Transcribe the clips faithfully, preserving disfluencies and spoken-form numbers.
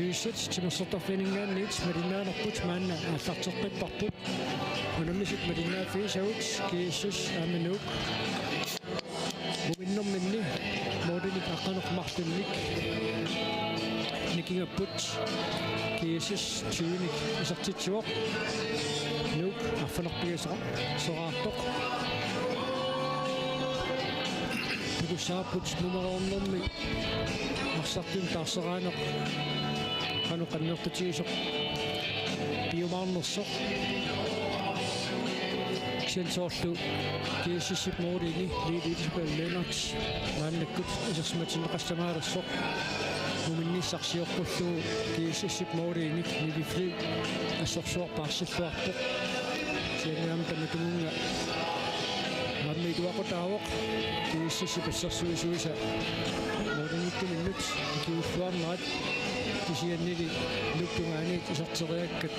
G S S timersortarfianinngaanniit malinnaanerput maanna aallarteqqipparput. Unammisut malinnaaffigisavut G S S aamma Nuuk. Muminnerminni målinik aqqaneq-marlunnik nikingapput. G S S tyvenik isertitsivoq. Nuuk arfineq-pingasoraartoq. Takussavarput mumereernermi arsartunik taarseraaneq qanoq annertutigisoq piumaarnersoq. Kisianni soorlu G S S-ip målimi Lili Elisabeth Lennert maannakkut isersimatinneqassamaalersoq. Muminnissaq sioqqullugu G S S-ip målimi Nivi Flø assorsuaq paarsilluarpoq. Kisianni aamma tamatumunnga aamma iluaqutaavoq G S S-ip assersuisuisa målimiittuminnut ikiuulluarnerat, kisiannili Nuup tungaaniit iserteriakkat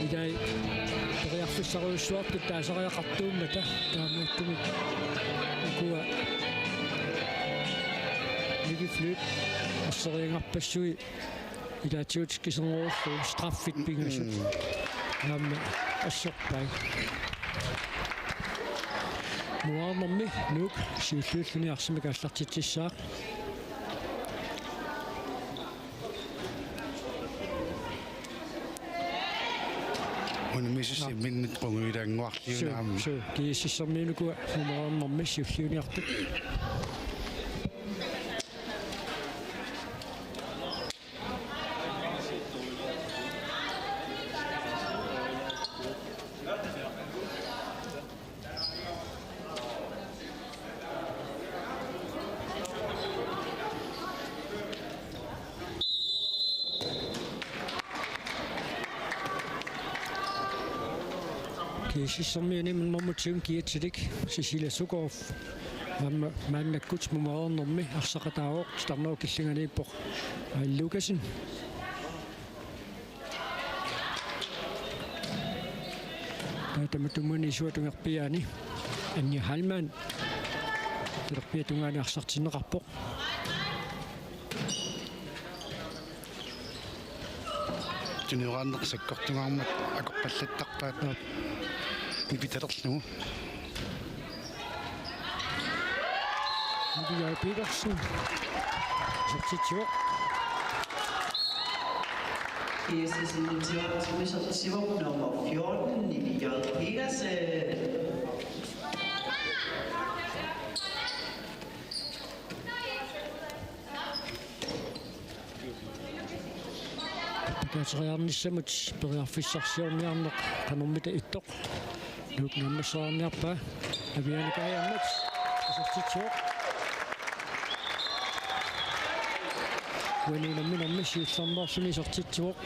ilai periarfissarujussuartut taasariaqartuummata. Taamaattumik ukua Nivi Flø asseriagarpassui ilaatigut kisernerullu straffit pingasut. Mm. Aamma assorpai. Mumereernermi Nuuk siulliulluni arsamik aallartitsissaaq. Unammisut imminnut qungujulaannguarliuna aamma. Suu, suu. G S S-ermiunukua mumereernermi siulliuniartut. G S S-ermiuni nummer ti kiatilik Cecilia Sukov aamma maannakkut mumereernermi arsaqataavoq, titarnerup killinganiippoq Aili Lukassen. Taava tamatumunnga isuata tungerpiaani Anja Heilmann. Tungerpiata tungaani arsartinneqarpoq. Tunineqarneq sakkortungaarmat akorpallattarpaat. Aap. Nipitalerlugu. Niviaq Petersen. Isertitsivoq. G S S-ermiunit isertitsivoq nummer fjorten, Niviaq Petersen. Appakaateriarnissamut periarfissarsiorniarneq qanormita ittoq. Nuuk naammasseriarniarpaa. Aviana Kajammat isertitsivoq. Uani unamminermi siullermeerluni isertitsivoq.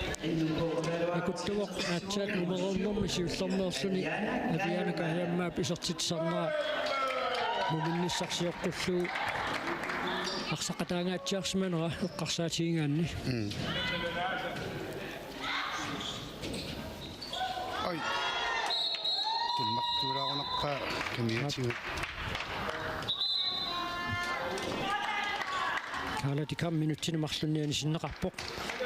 Akuttuvoq aatsaat mumereernermi siullermeerluni Aviana Kajammaap isertitsisarnera muminnissaq sioqqullugu arsaqataangaatsiarsimanera eqqarsaatigigaanni. Mm. Oj. Tummartuulaarunarpaa kamiatigut. Kaala Dikam minutsini marlunni anisinneqarpoq.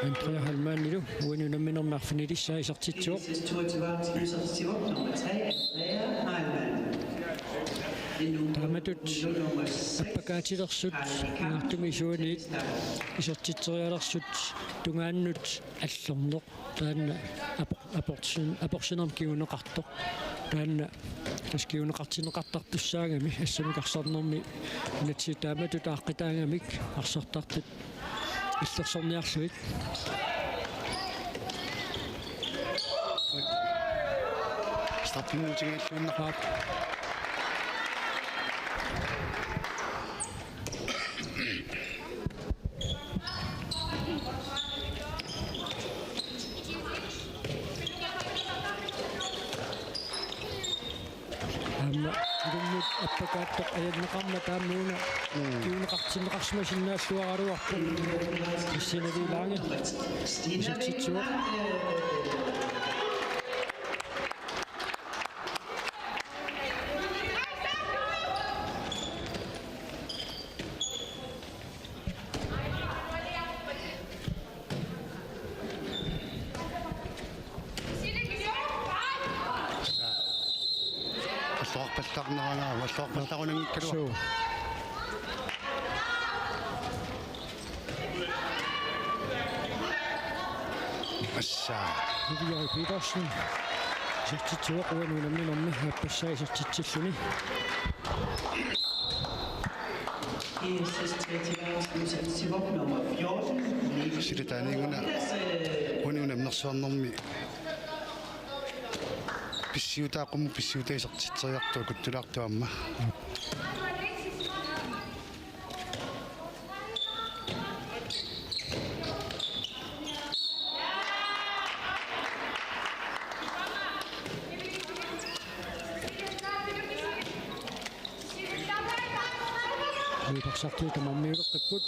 Andrea Heilmannilu uani unamminermi arfinilissaa isertitsivoq. Taamatut appakaatilersut Naartumi isuaniit isertitserialersut tungaannut allorneq. Taanna apo-, aporsin-, aporsinermi kinguneqartoq. Taanna tassa kinguneqartinneqartartussaagami assamik arsarnermi inatsisit taamatut aaqqitaagamik arsartartut illersorniarlugit. Straffeqarfinnguutigaluarluinnarpoq. Aap. Aamma ilummut appakaattoq ajanneqarmat aamma una. Mm. Kinguneqartinneqarsimasinnaalluaraluarpoq. Christine Lange. Isertitsivoq. Alluarpallaarneraangat, alluarpallaarunnanngikkaluaq. Suu. Assa. Nikolaj Petersen. Isertitsivoq uani unamminermi, aappassaa isertitsilluni. Silataaniinguna uani unammersuarnermi pissiutaa, qummut pissiutaa isertitseriartoq, kuttulaartoq aamma. Uiparsartuut tamarmiuleqqipput.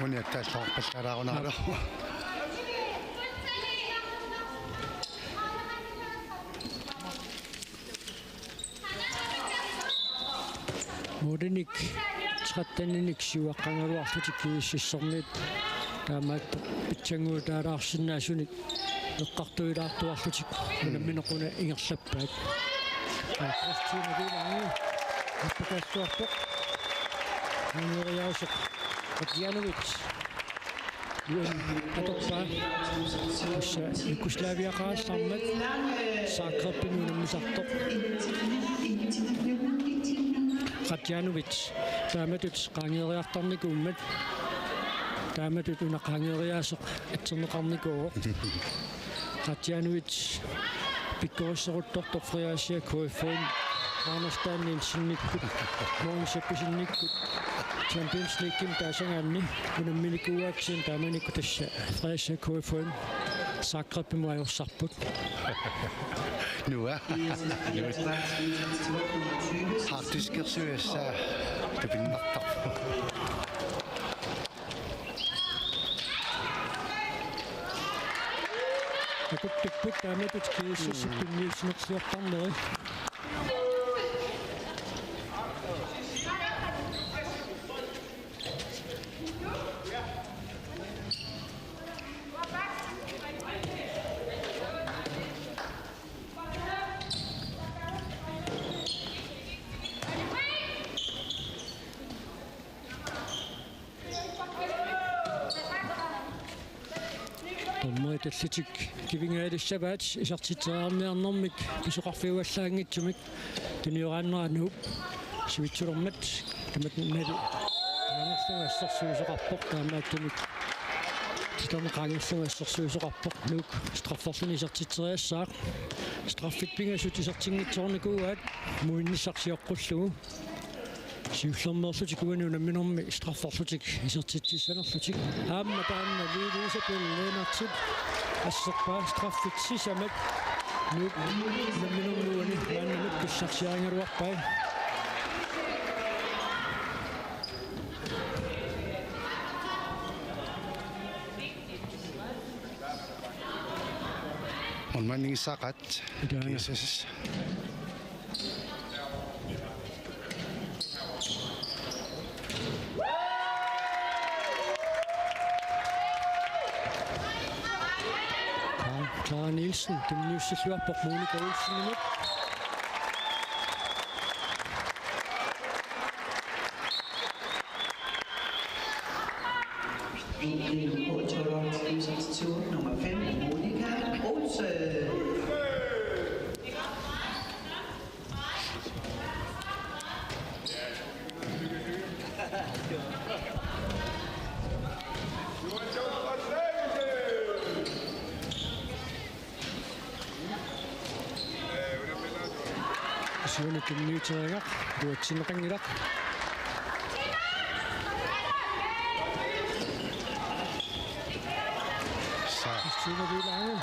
Uani attaallaqarpallaalaarunaralu. Målinik tretteninik siuaqqagaluarlutik GSS-ermiut. Taamaattoq pitsannguutaalaarsinnaasunik eqqartuilaartuarlutik unammineq una ingerlappaat. Kristina Vilange. Appakaalluarpoq. Angeriaasoq Radjanovic. Uani atorpaa. Tassa Jugoslaviaqarallarmat Zagrebimi unammisartoq. Radjanovic. Taamatut qaangeeriartarnikuummat. Taamatut una qaangeeriaasoq atserneqarnikuuvoq. Radjanovic pikkorisseruttortoq Fredericia K F-imi Anders Danielsenikkut, Mogens Eppesennikkut Champions Leaguemi taasagaanni unamminikuuaatsiarami, taamanikkut tassa Fredericia K F-imi Zagrebimut ajorsarput. Nua. Hardiskersuissa tupinnartarpoq. Akuttupput taamatut GSS-ip tunniussinersiortarneri. Dommerit allitik kivingaalissavaat isertitseriarniarnermik pisoqarfiuallaanngitsumik. Tunioraannera Nuuk sivitsulermat tamatnali qaangerlugu assersuisoqarpoq, taamaattumik titarneq qaangerlugu assersuisoqarpoq. Nuuk strafferluni isertitseriassaaq. Straffit pingasut isertinngitsoornikuuaat muminnissaq sioqqullugu. Siullermeerlutik uani unamminermi strafferlutik isertitsissanerlutik. Aamma taanna Lili Isabel Lennert asserpaa, straffit sisamat. Nuuk unamminermi uani maannamut pissarsiarigaluarpai. Målmandinngissaaqaat. Ilaana. GSS. Clara Nielsen tunniussilluarpoq Monika Olsenimut. Nummer fem, Monika Olsen. Siunik tunniuteriaraq, iluatsinneqanngilaq. Sa. Siunaviilaangu.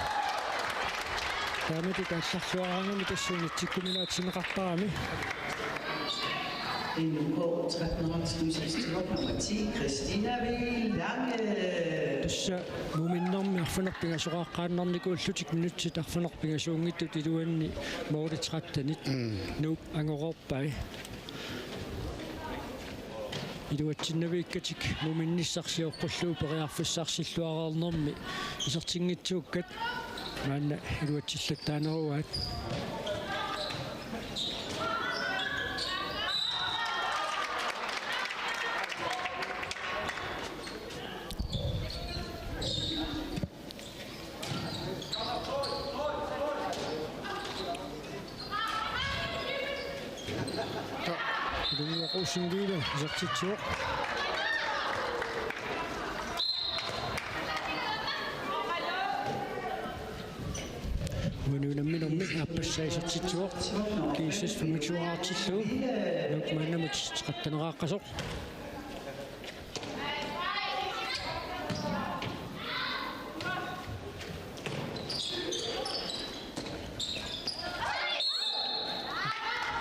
Taamatut aallarluaraangami tassuuna tikkuminaatsinneqartarami. N K tretten hundrede og seksogtyve, nummer ti, Christina V. Lange. Tassa muminnermi arfineq-pingasoqaqqaannarnikuullutik minutsit arfineq-pingasuunngitsut iluanni måli trettenit. Mm. Nuuk angororpai. Iluatsinnaviikkatik muminnissaq sioqqullugu periarfissarsilluareernermi isertinngitsuukkat maanna iluatsillattaaneruaat. Ilungiaq Olsen Vive isertitsivoq. Uani unamminermi aappassaa isertitsivoq. G S S femogtyve-artillugu. Nuuk maannamut tretten-eraaqqasoq.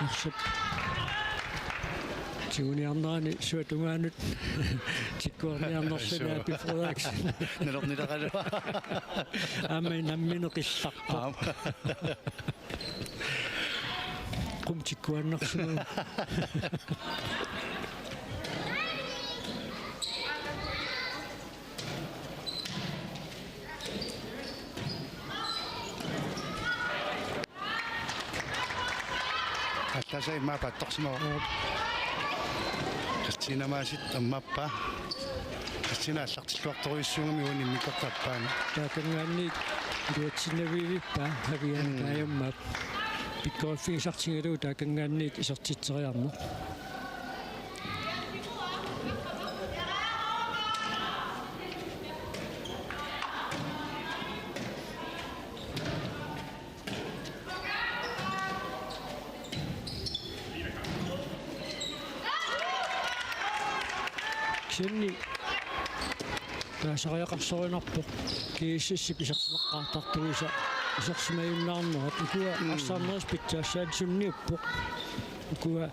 Arsap tiguniarnerani suut tungaanut tikkuarniarnerluni. Suu. Aappi Frederiksen. Nalornileralu. Aamma nammineq qillarpoq. Aamma. Qummi tikkuannarsimavoq. Allaasai immaqa paatsorsimavoq. Aap. Christina Maasit ammappa. Christina aallartilluartorujussuugami uani immikkoortup aappaani. Taakanngaanniit iluatsinnaviivippaa Avian. Mm. Taajammaap. Pikkoriffigisartigalugu taakanngaanniit isertitseriarneq. Kisianni taasariaqarsorinarpoq G S S-ip isersimaqqaartartuisa isersimajunnaarnerat. Ukua, mm, arsaarnerisa pitsaassaat sunniuppoq. Ukua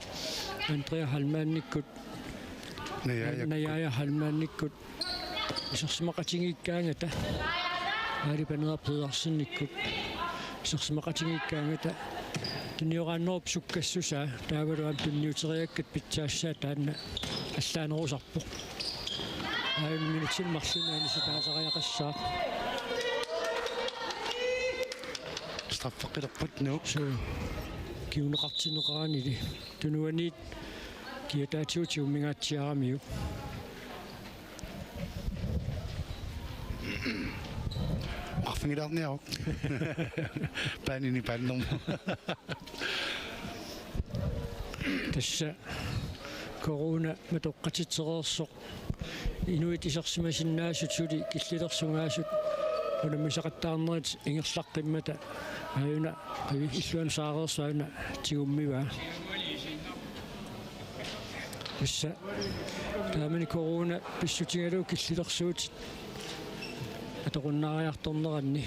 Andrea Heilmannikkut, Najaja. Najaja Heilmannikkut isersimaqatigiikkaangata, Aali Paneeraq Pedersenikkut isersimaqatigiikkaangata, tunioraannerup sukkassusaa taavalu aamma tunniuteriakkat pitsaassaat taanna allaanerusarpoq. Aajuna minutsini marlunni anisitaasariaqassaaq. Straffeqqilerput Nuuk. Suu. Kinguneqartinneqaranili. Tunuaniit kiataatigut tigummingaatsiaramiuk. Arfigilaarniaruk. Paanini paannermu. Tassa corona matoqqatitsereersoq. Inuit isersimasinnaasut suli killilersugaasut unammisaqattaarnerit ingerlaqqimmata aajuna qivi illuanut saareersoq aajuna tigummivaa. Tassa taamani corona pissutigalugu killilersuutit atoqqunnaariartorneranni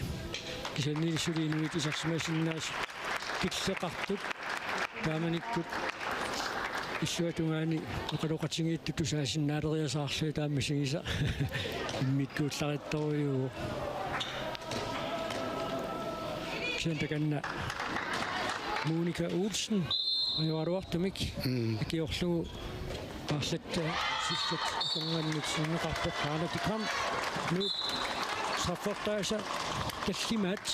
kisianni suli inuit isersimasinnaasut killeqartut taamanikkut illuatungaani oqaloqatigiittut tusaasinnaaleriasaarlugit taama misigisaq immikkuullarissorujuuvoq. Kisianni takanna Monika Olsen ajoraluartumik, mm, akiorlugu paarlaat sissat akornanniit sinneqarpoq Kaana Dikam. Nuuk straffertaasa tallimaat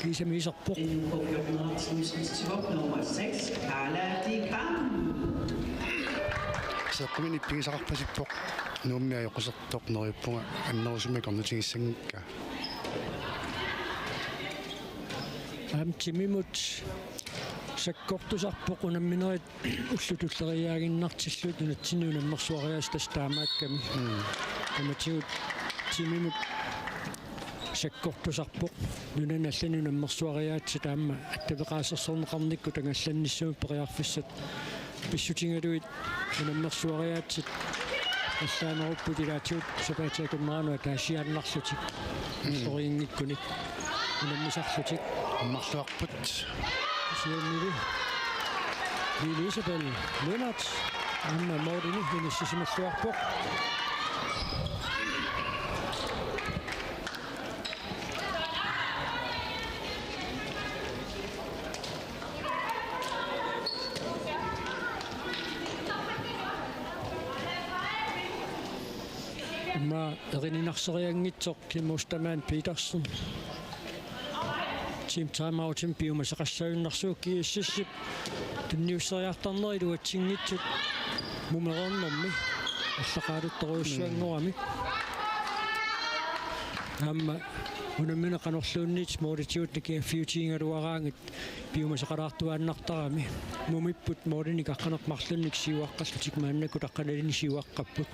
kiisami iserpoq. Nummer seks, Kaana Dikam. Seeqqumini pigisaqarpasippoq Nuummi ajoqusertoq neriuppunga annerusumik ornutigissanngikkaa. Aamma timimut sakkortusarpoq unamminerit ullut tulleriiaaginnartillugu nunatsinni unammersuariaatsip tassa taamaakkami. Mm. Tamatigut timimut sakkortusarpoq nunani allani unammersuariaatsip taama attaveqaasersorneqarnikkut angallannissamut periarfissat pissutigalugit unammersuariaatsit allaanerupput ilaatigut sapaatip akunneranut ataasiaannarlutik. Mm. Alloriginngikkunik unammisarlutik. Ammarluarput. Kisiannili Lili Isabel Lennert aamma målini inissisimalluarpoq. Immaqa erininarserianngitsoq Kim Ostermann Petersen. T Team timeoutimi piumasaqassaaginnarsuuvoq, GSS-ip tunniusseriartorneri iluatsinngitsut mumereernermi arlaqaaluttorujussuanngorami. Aamma unammineq qanorluunniit mooritigut nikiaffiutigigaluaraangat piumasaqalaartuaannartarami. Mumipput moorinik aqqaneq-marlunnik siuaqqallutik maannakkut aqqanilinnik siuaqqapput.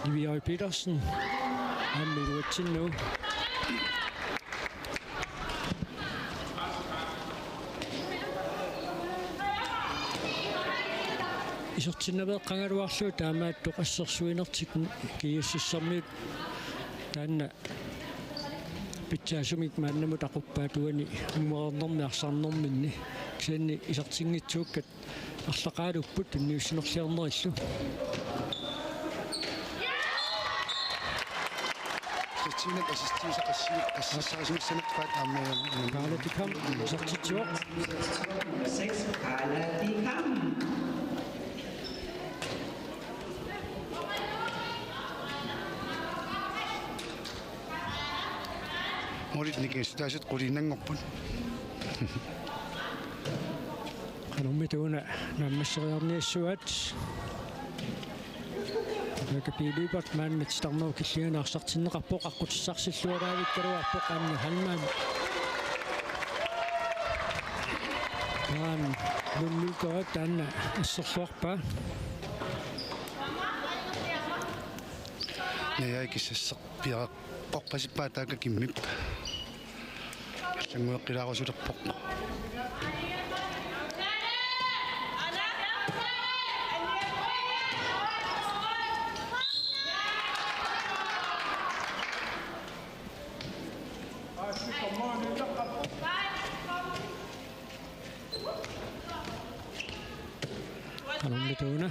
Niviaq Petersen. Aamma iluatsinnagu. Isertinnaveeqqagaluarlugu taamaattoq assersuinertik GSS-ermiut taanna pitsaasumik maannamut aquppaat uani mumereernermi arsarnerminni. Kisianni isertinngitsuukkat arlaqaalupput tunniussinerliornerillu. Tatiinak assissuusa qassi-, qassissaasimassanerpaat aamma. Kaala Dikam isertitsivoq. Seks, Kaala Dikam. Moorinik assissuutaasut quliinnanngorput. Qanormita una naammasseriarniassuaat. Jakob Løbert maanna titarnerup killinganni arsartinneqarpoq, aqqutissarsilluaraavikkaluarpoq Anne Heilmann. Jan Lund Nygaard taanna asserluarpaa. Naja ikissasseq piareqqorpasippaa taakku kimmip. Allanngueqqilaarusulerpoq. Qanormita una.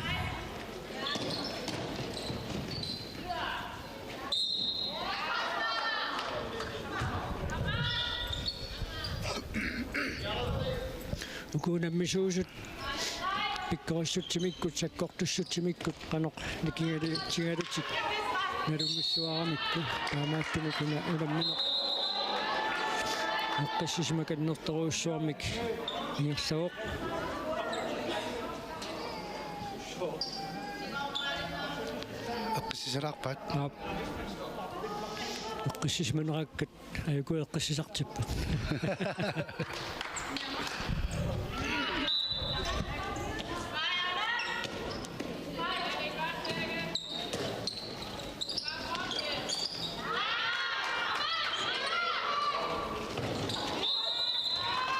Uku unammisuusut pikkorissutsimikkut, sakkortussutsimikkut qanoq nikingalu-, tigalutik nalunngissuaramikku, taamaattumik una unammineq eqqissisimakannertorujussuarmik ingerlavoq. Eqqissisalaarpaat. Aap. Eqqissisimanerakkat ajuku eqqissisartipput.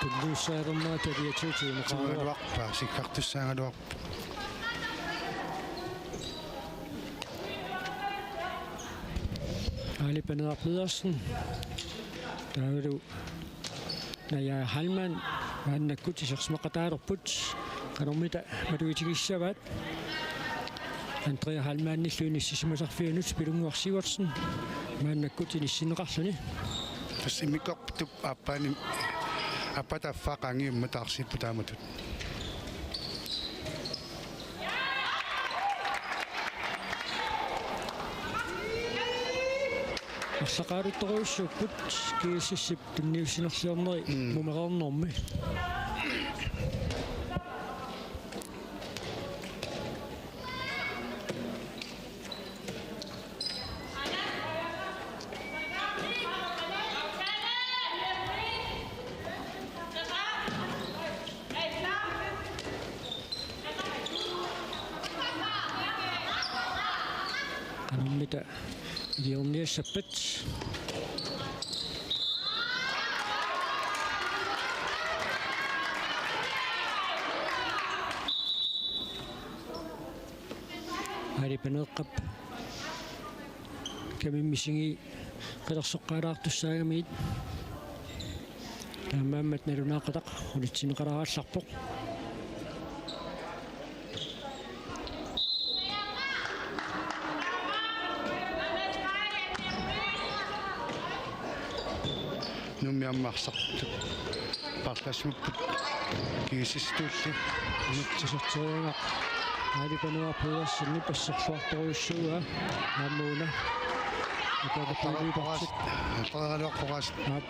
Tunniussaalernerata taliatigut ineqaruaq. Tuugaluarpaa, sikkartussaagaluarpaa. Ali Paneeraq Pedersen. Taavalu Naja Heilmann maannakkut isersimaqataalerput. Qanormita malugitigissavaat? Andrea Heilmannillu inissisimasarfianut Pilunnguaq Sivertsen maannakkut inissinneqarluni. Tassa immikkoortup aappaani, aappaa affaa qaangiummata arsiipput taamatut. Arlaqaaluttorujussuupput GSS-ip tunniussinerliorneri. Mm. Mumereernermi. Qanormita iliorniassappat? Ali Paneeqqap kamimmi singi qilersoqqaalaartussaagamigit. Taamaammat nalunaaqutaq unitsinneqalaarallarpoq. Nuummi aamma arsartut paarlaassuupput. GSS-itulli. Iserteriagaq. Aali Panuarp Pedersenip asserluartorujussuuaa. Aamma una. Ukaka piiliupartik. Aap.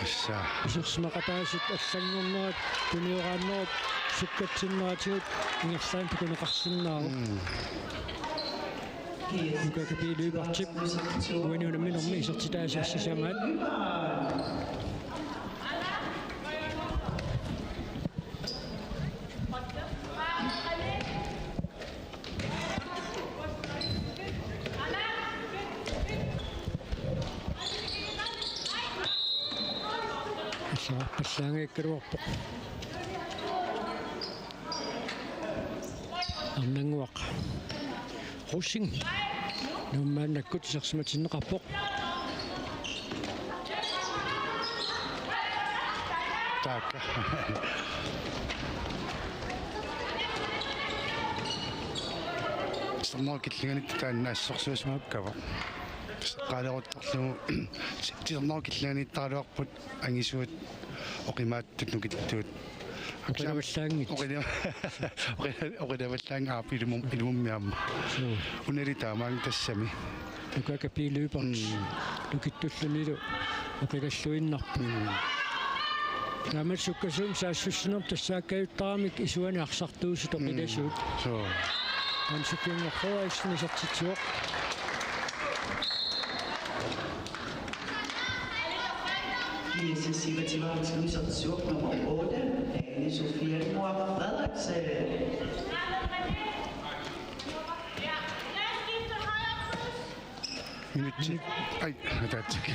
Assa. Isersimaqataasut allanngornerat tunioraannerup sukkatsinneratigut ingerlaannaq takuneqarsinnaavoq. Mm. Ukaka piiliupartik uani unamminermi isertitaasa sisamaat. Assa, pallaangaakkaluarpoq. Arnannguaq Rosing. Nuummi maannakkut isersimatinneqarpoq. Taakka. Titarnerup killinganitta taanna assorsuaq sukkavoq. Seqqaaleruttorlugu titarnerup killinganiittaraluarput angisuut oqimaat Tut nukittuut. Oqilavallaanngit. Oqila-, oqila-, oqilavallaanngit aap ilumum-, ilumummi aamma. Suu. Unali taamaanga tassami. Ukaka piiliupartik. Mm. Nukittullunilu oqilalluinnarput. Mm. Taamaammat sukkasuumik saassussinermut tassaakkajuttarami isuani arsartuusut oqilasuut. Mm. Suu. Anne Sofie Frederiksen isertitsivoq. GSS-ip isertitsivoq nummer otte, Ane Sofie Mor Frederiksen. Minutsit. Ai, ataatsik.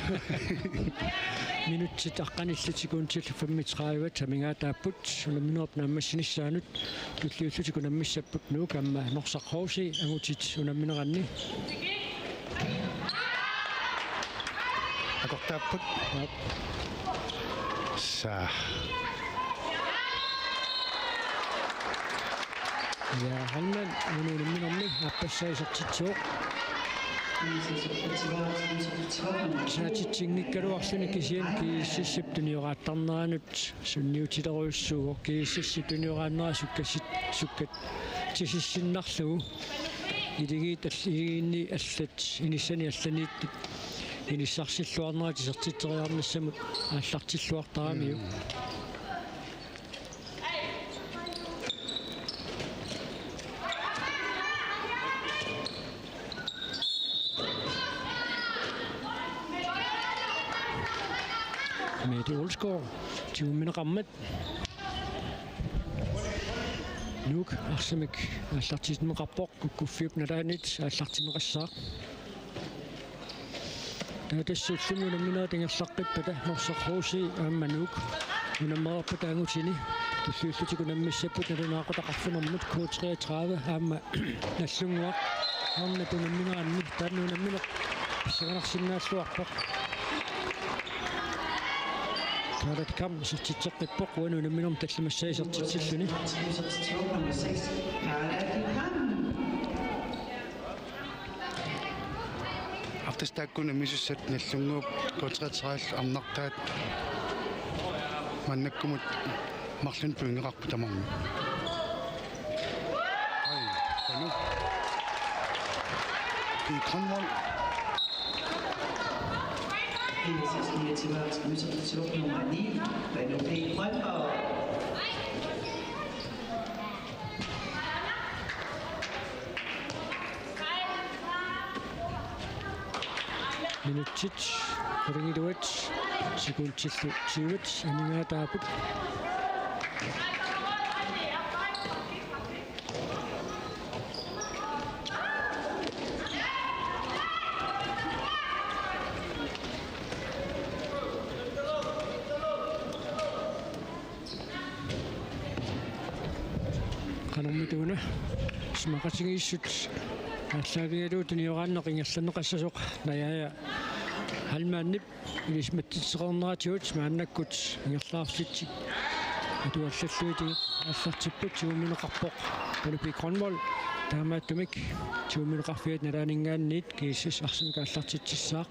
Minutsit aqqanillit sekundit femogtredive amigaataapput unamminerup naammassinissaanut. Tulliullutik unammissapput Nuuk aamma Norsaq H C angutit unammineranni. Akortaapput. Aap. Saa. Ja, Halman, uani unamminermi aappassaa isertitsivoq. Saatitsinngikkaluarluni kisianni GSS-ip tunioraattarneranut sunniutilerujussuuvoq. GSS-ip tunioraannera sukkasit-, sukkatsissinnarlugu. Iligiit all-, iligiinni allat, inissani allaniittut inissarsilluarnerat isertitseriarnissamut aallartilluartaramiuk. Mm. Mette Olsgaard, tigummineqarmat. Nuuk arsamik aallartinneqarpoq, kukkuffiup nalaanit aallartinneqassaaq. Taava tassa ullumi unamminerit ingerlaqqippata Norsaq H C aamma Nuuk unammereerpata angutini tulliullutik unammissapput nalunaaqutaq arfinermut K treogtredive aamma Nagdlunguaq arnat unammineranni taanna unammineq pissanganarsinnaalluarpoq. Taava Kam isertitseqqippoq uani unamminermi tallimassaa isertitsilluni. Nummer seks, Karla Kam. Artistaakkut unammisussat Nagdlunguup K treogtredive arnartaat maannakkumut marlunnik pointeqarput tamarmik. Ai, tanu. I Grønvold. Nummer ni, Benno P. Grønborg. Minutsit qulingiluat sekundillu tyvet amigaataapput. Qanormita una isumaqatigiissut aallaavigalugu tunioraanneq ingerlanneqassasoq Najaaja Halmanip ilisimatitseqarneratigut maannakkut ingerlaarfitsik Atuallallugit aallartipput, tigummineqarpoq Anu P. Grønvold. Taamaattumik tigummineqarfiat nalaaninngaanniit G S S arsamik aallartitsissaaq.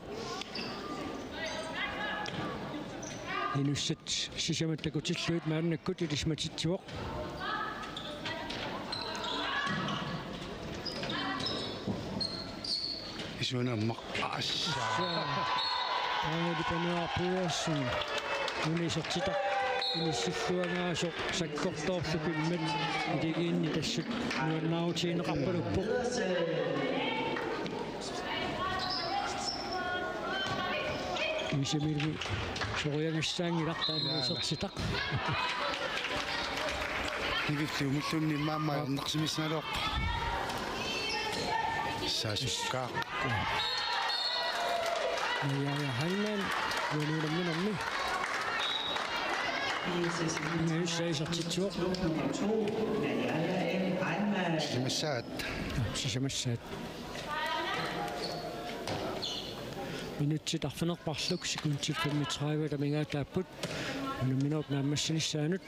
Inussat sisamat takutillugit maannakkut ilisimatitsivoq. Isuuna ammaq. Assa. Aali Panaar Pedersen. Una isertitaq inissilluangaasoq sakkortoorlu pimmat iligiinni tassa nuannaarutigineqarpaluppoq. Kiisamilmi soriagassaanngilaq taanna. Jaa. Isertitaq. Nivillugit umiluunniit aamma ajornarsimissagaluarpoq. Saasukkaaq. Najaja Heilmann, uani unamminermi. Najaja isertitsivoq. Sisamassaat. Sisamassaat. Minutsit arfineq-marluk sekundit femogtredive amigaataapput unamminerup naammassinissaanut.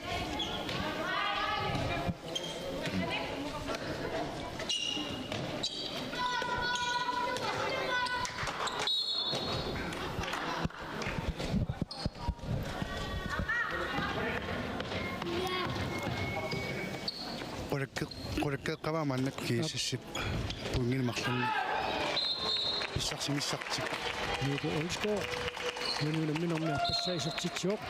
Qulakkeeqqaarmat maannakkut G S S-ip pointinik marlunnik pissarsimissartik. Nuup Olsgaard, uani unamminermi arpassaa isertitsivoq.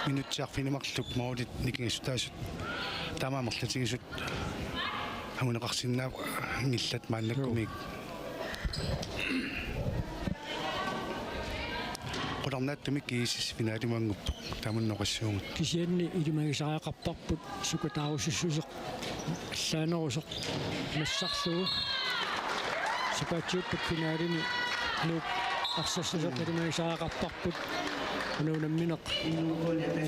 Minutsit arfineq-marluk målit nikingassutaasut. Taama amerlatigisut anguneqarsinnaanngillat maannakkumiit. Qularnaatsumik G S S finalimut annguppoq. Tamanna oqassuunngilaq. Kisianni ilimagisariaqarparput sukataarusussuseq allaanerusoq nassarlugu. Sapaatiupput finalimi Nuuk arsersusoq ilimagisariaqarparput. Una unammineq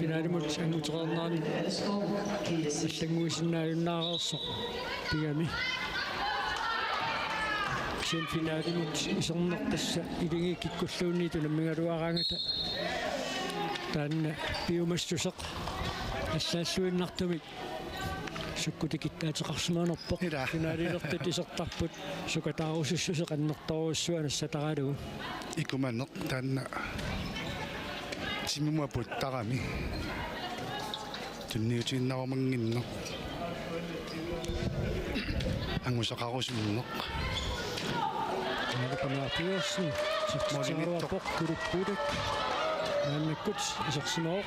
finalimut anngutereernerani allannguisinnaajunnaartoq pigami. Sen finalimut iserneq tassa iligiit kikkulluunniit unammigaluaraangata taanna piumassuseq allaalluinnartumik sukkut tikittaateqarsimanerpoq. Ila. Finalilertut isertarput sukataarusussuseq annertoorujussuaq nassataralugu. Ikumaneq taanna timimut aputtarami. Tunniutiinnarumannginneq. Angusaqarusunneq. Aali Panaar Pedersen, målimiittoq. Isertitseriarpoq Kulup Puutak. Maannakkut isersimavoq.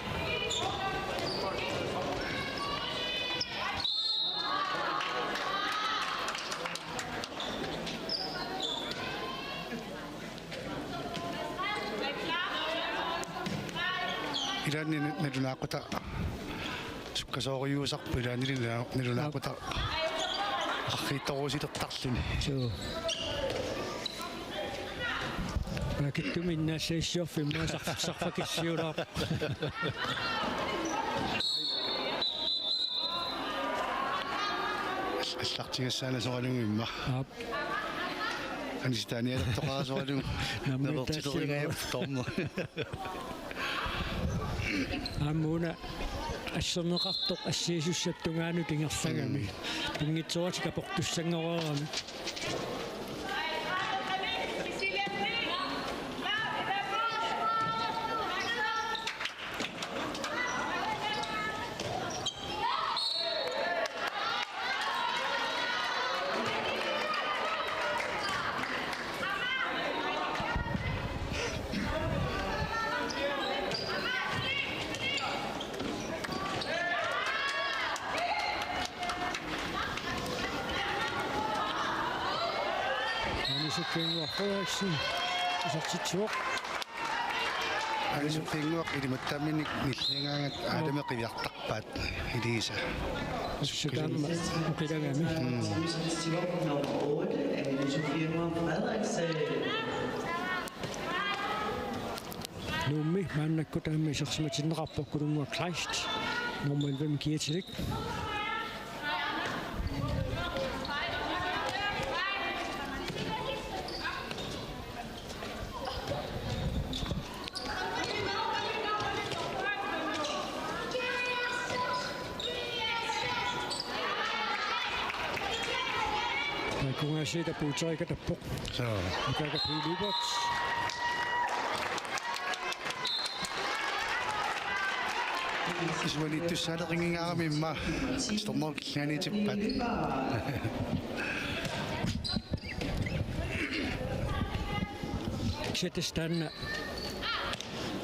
Ilaanni nalunaaqutaq sukkasoorujussuusarpoq, ilaannili nalunaaqutaq arriitsorusilertarluni. Suu. Paakittumik innaassassiorfik immaqa sarf-, sarfakilliulaarpoq. Allartigassaanasoralugu immaqa. Aap. Anisitaanialertoqarasoralugu. Nammittaassuuvoq. Neqertitoringajapput tormo. Aamma una asserneqartoq assiasussap tungaanut ingerlagami. Mm. Pinngitsooratik aportussanngoreerami. Anisuk Finnguaq Frederiksen isertitsivoq. Anisuk Finnguaq ilimattaaminik nilliagaangat. Aap. Aalami qiviartarpaat Elisa. Sutaamma oqilagami. Mm. Nummer otte, Anisuk Finnguaq Frederiksen. Nuummi maannakkut aamma isersimatinneqarpoq Kulunnguaq Kleist, nummer elleve-mi kiatilik. Kungaasiit apuuterikatappoq. Suu. Nukaaka P. Lyberth. Isuaniittussaaleqinngikkaangamik immaqa sitornerup killinganiitippat. Kisianni taanna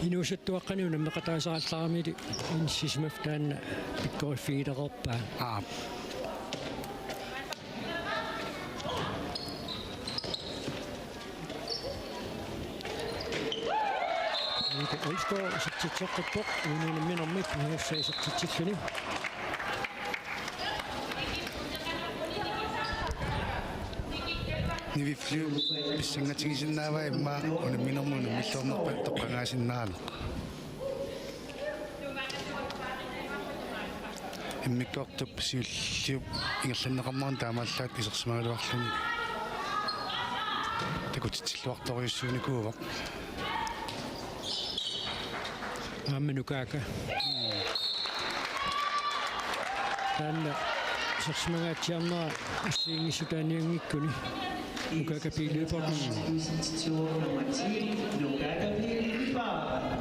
inuusuttuaqqani unammeqataaserallaaramilu inissisimaffik taanna pikkoriffigilereerpaa. Aap. Mika Olsgaard isertitseqqippoq, uani unamminermi P F C isertitsilluni. Nivi Flyv pissanngatigisinnaavaa immaqa unamminermi unammilluarnerput toqqagaasinnaaneq. Immikkoortup siulliup ingerlanneqarnerani taamaallaat isersimagaluarluni takutitsilluartorujussuunikuuvoq. Aamma Nukaaka. Taanna isersimangaatsiarnera assigiinngissutaanianngikkuni. Nukaaka P. Lyberth. Nummer ti, Nukaaka P. Lyberth.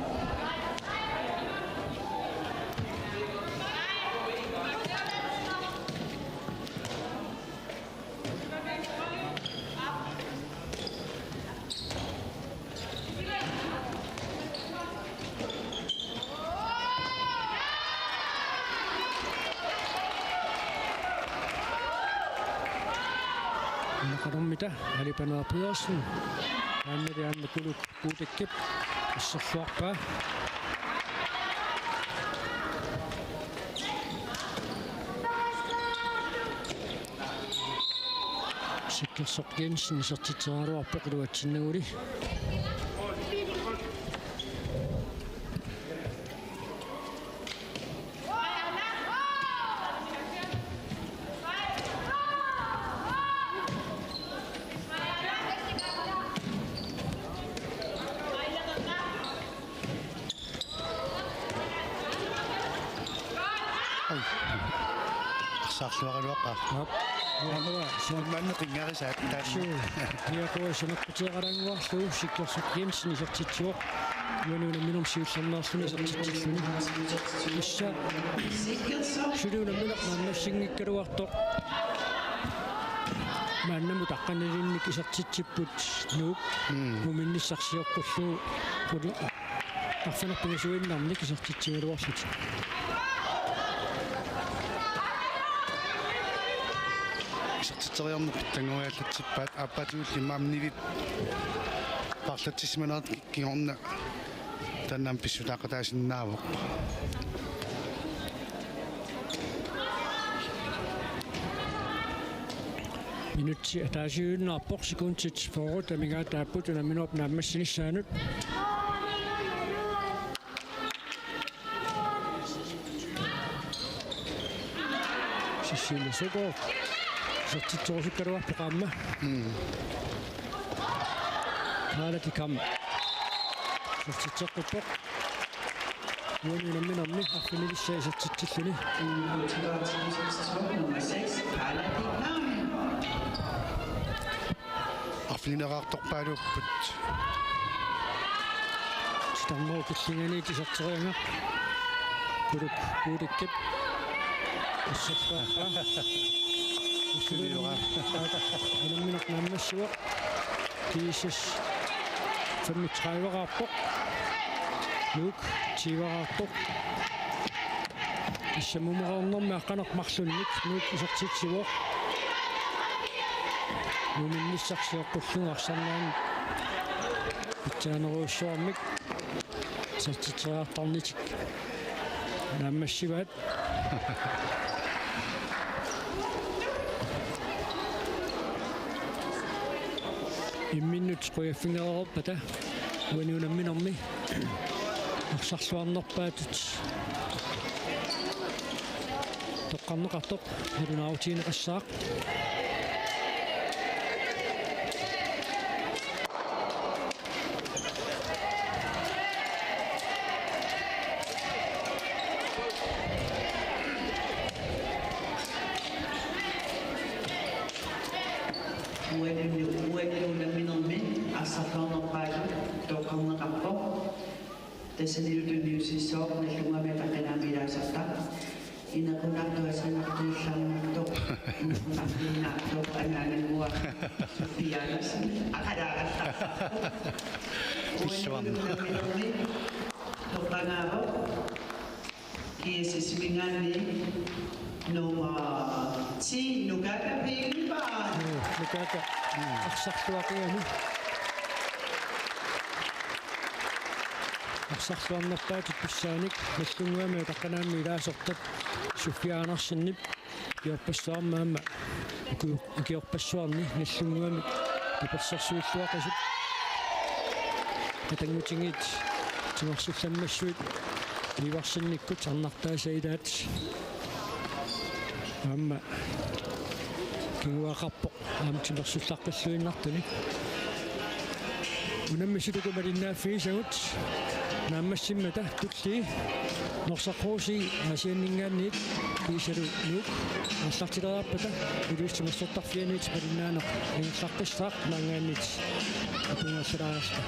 Naqarumita, Ali Panager Pedersen. Aamma Kuluk Kuutekkip asserluarpaa. Sikkersoq Jensen isertitseriaraluarpoq iluatsinnaguli. Oj. Arsaarluaraluaqaaq. Aap. Uanga maanna qingarisaat taanna. Suu. Piaquasa nakkuteeralaannguarlugu Sikkersoq Jensen isertitsivoq. Uani unamminermi siullermeerluni isertitsilluni. Tassa suli unammineq naammassinngikkaluartoq. Maannamut aqqanilinnik isertitsipput Nuuk. Mm. Muminnissaq sioqqullugu. Arfineq-pingasuinnarnik isertitsigaluarlutik. Isertitseriarneq pitsanngoriallatsippaat, aappaatigullu immaqa Nivip paarlatsisimanerat kingorna taanna aamma pissutaaqataasinnaavoq. Minutsi ataasiinnarpoq, sekundit fyrre amigaataapput unamminerup naammassinissaanut. Cecilie Søgaard. Isertitserusukkaluarpoq aamma. Mm. Paala Dikam. Isertitseqqippoq. Uani unamminermi arfinilissaa isertitsilluni. Nummer seks, Paala Dikam. Arfinileqartorpaaluupput. Sitarnerup killinganiit iserteriagaq. Kuluk Kuutekkip asserluarpaa. Suliora. Unammineq naammassivoq. G S S femogtredive-raarpoq. Nuuk tyve-raartoq. Tassa mumereernermi aqqaneq-marlunnik Nuuk isertitsivoq. Muminnissaq sioqqullugu arsarnerani pitsaanerujussuarmik isertitseriartarnitik naammassivaat. Imminnut qujaffigereerpata uani unamminermi arsarluarnerpaatut toqqarneqartoq nalunaarutigineqassaaq. Uani, uani unamminermi arsarluarnerpaatut toqqarneqarpoq. Tassanilu tunniussissooq Nagdlunguami Ataqqinami ilaasortaq. Inequnartoq, asanartoq, illarnartoq, inequnartuinnaartoq, anaanannguaq Sofie Andersen, aqalaagallartarpoq. Uani Pissuarna. Unamminermi toqqagaavoq. G S S-iminngaanniit nummer ti, Nukata Piilpa. Joo, Nukata. Mm. Arsarluaqiani. Arsarluarnerpaatut pissaanik Nagdlunguami Ataqqinami ilaasortat Sofie Andersenip ikiorpassuarmi aamma ukiu-, ikiorpassuarni Nagdlunguami tapersersuilluaqisut atanngutigiit timersullammassuit Iivarsinnikkut arnartaasa ilaat aamma kinguaaqarpoq aamma timersullaqqilluinnartuni. Unammissutut malinnaaffigisagut naammassimmata tullii Norsaq Rosing Aasianninngaanniit kiisalu Nuuk aallartileriarpata Ilulissat timersortarfianiit malinnaaneq ingerlaqqissaaq maanngaanniit apunngersalaarta.